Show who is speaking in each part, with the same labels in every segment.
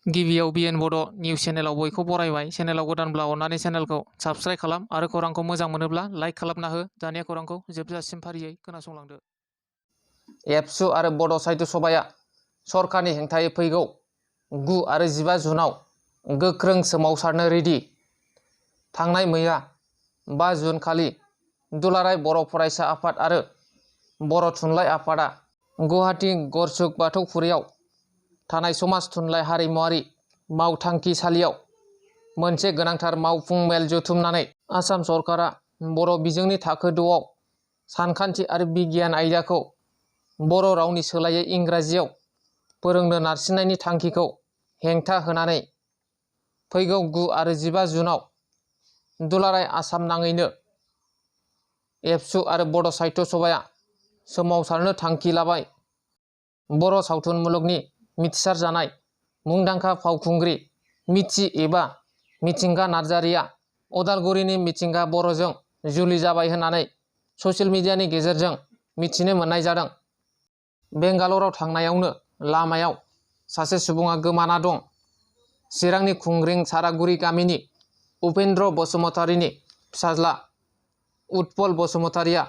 Speaker 1: गिबियाव BTR Bodo news चेनेलाव बयखौ बरायबाय। चेनेलाव गोदानब्ला अन्नानै चेनेलखौ subscribe खालाम आरो खौरांखौ मोजां मोनोब्ला लाइक खालामना हो। दानिया खौरांखौ जोबजासिम फारियै खोनासंलांदो।
Speaker 2: एबसु आरो बड' साहित्य सभाया सरकारनि हेंथायै फैगौ 9 आरो 15 जुनाव गोख्रों सोमावसारनो रेडि। थांनाय मैया 5 जुन खालि दुलाराय बर' फरायसा आफाद आरो बर' थुनलाइ आफादा गुवाहाटी गरसुक बाथौफुरियाव थानाय समाज थुनलाइ हारिमुआरि मावथांखिसालियाव मोनसे गोनांथार मावफुं मेल जथुमनानै आसाम सरकारा बर' बिजोंनि थाखो 2आव सानखान्थि आरो बिगियान आयदाखौ बर' रावनि सोलायै इंराजियाव फोरोंनो नारसिननायनि थांखिखौ हेंथा होनानै फैगौ 9 आरो 15 जुनाव दुलाराय आसाम नाङैनो एबसु आरो बड' साहित्य सभाया सोमावसारनो थांखि लाबाय। बर' सावथुन मुलुगनि मिथिसार जानाय मुंदांखा फावखुंग्रि मिथि एबा मिथिंगा नार्जारिया उदालगुरिनि मिथिंगा बर'जों जुलि जाबाय होननानै ससियेल मिडियानि गेजेरजों मिथिनो मोननाय जादों। बेंगालराव थांनायावनो लामायाव सासे सुबुङा गोमाना दं। चिरांनि खुंग्रिं सारागुरि गामिनि उपेन्द्र बसुमतारीनि फिसाज्ला उत्पल बसुमतारीया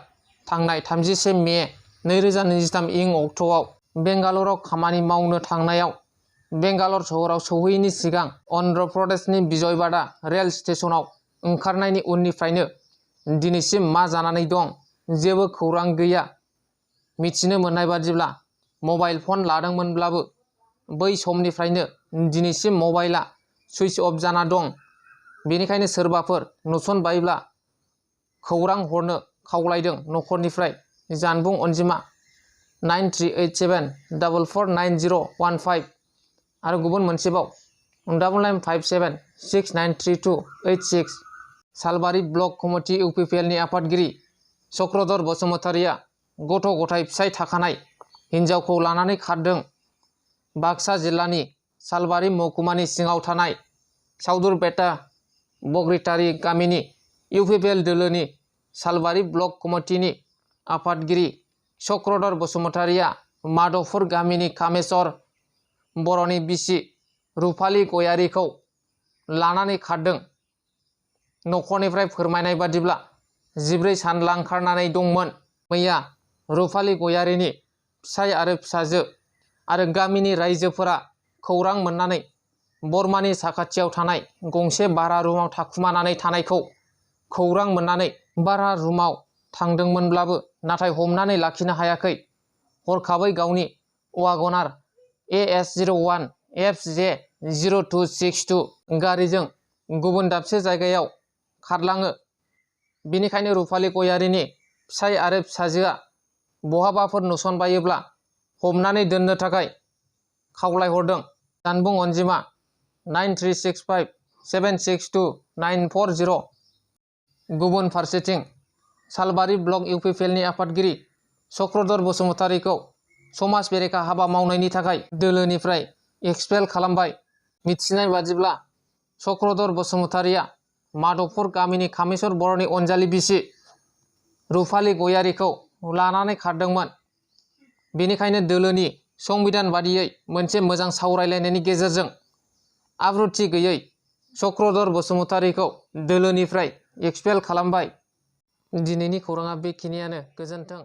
Speaker 2: थांनाय 31 मे 2023 इं अक्ट'आव बेंगालराव खामानि मावनो थांनायाव बेंगालर सहराव सौहैयैनि सिगां अन्ध्र प्रदेशनि विजयवाड़ा रेल स्टेशनाव ओंखारनायनि उननिफ्रायनो दिनैसिम मा जानानै दं जेबो खौरां गैया। मिथिनो मोननाय बादिब्ला मबाइल फन लादोंमोनब्लाबो बै समनिफ्रायनो दिनैसिम मबाइला सुइच अफ जाना दं। बेनिखायनो सोरबाफोर नुसनबायब्ला खौरां हरनो खावलायदों। नखरनिफ्राय जानबुं अनजिमा 9387449015 आरो गुबुन मोनसेबाव 9957693286। सालबारि ब्लक कमिटि UPPL नि आफादगिरि चक्रधर बसुमतारीया गथ' गथाय फिसाय थाखानाय हिन्जावखौ लानानै खारदों। बाक्सा जिल्लानि सालबारि महकुमानि सिङाव थानाय साउदुरपेटा बग्रिटारि गामिनि UPPL दोलोनि सालबारि ब्लक कमिटिनि आफादगिरि चक्रधर बसुमतारीया माधवपुर गामिनि कामेश्वर बर'नि बिसि रुफाली गयारीखौ लानानै खारदों। नखरनिफ्राय फोरमायनाय बादिब्ला 14 सान लांखारनानै दंमोन। मैया रुफाली गयारीनि फिसाय आरो फिसाजो आरो गामिनि रायजोफोरा खौरां मोननानै बरमानि साखाथियाव थानाय गंसे भारा रुमाव थाखुमानानै थानायखौ खौरां मोननानै भारा रुमाव थांदोंमोनब्लाबो नाथाय हमनानै लाखिनो हायाखै। हरखाबै गावनि वागनार AS01 FJ0262 गारिजों गुबुन दाबसे जायगायाव खारलाङो। बेनिखायनो रुफाली गयारीनि फिसाय आरो फिसाजोआ बहाबाफोर नुसनबायोब्ला हमनानै दोननो थाखाय खावलायहरदों। जानबुं अनजिमा 9365762940। गुबुन फारसेथिं सालबारि ब्लक UPPL नि आफादगिरि चक्रधर बसुमतारीखौ समाज बेरेखा हाबा मावनायनि थाखाय दोलोनिफ्राय एक्सपेल खालामबाय। मिथिनाय बादिब्ला चक्रधर बसुमतारीया माधवपुर गामिनि कामेश्वर बर'नि अनजालि बिसि रुफाली गयारीखौ लानानै खारदोंमोन। बेनिखायनो दोलोनि संबिधान बादियै मोनसे मोजां सावरायलायनायनि गेजेरजों आब्रुथि गैयै चक्रधर बसुमतारीखौ दोलोनिफ्राय एक्सपेल खालामबाय। दिनैनि खौराङा बेखिनियानो। गोजोन्थों।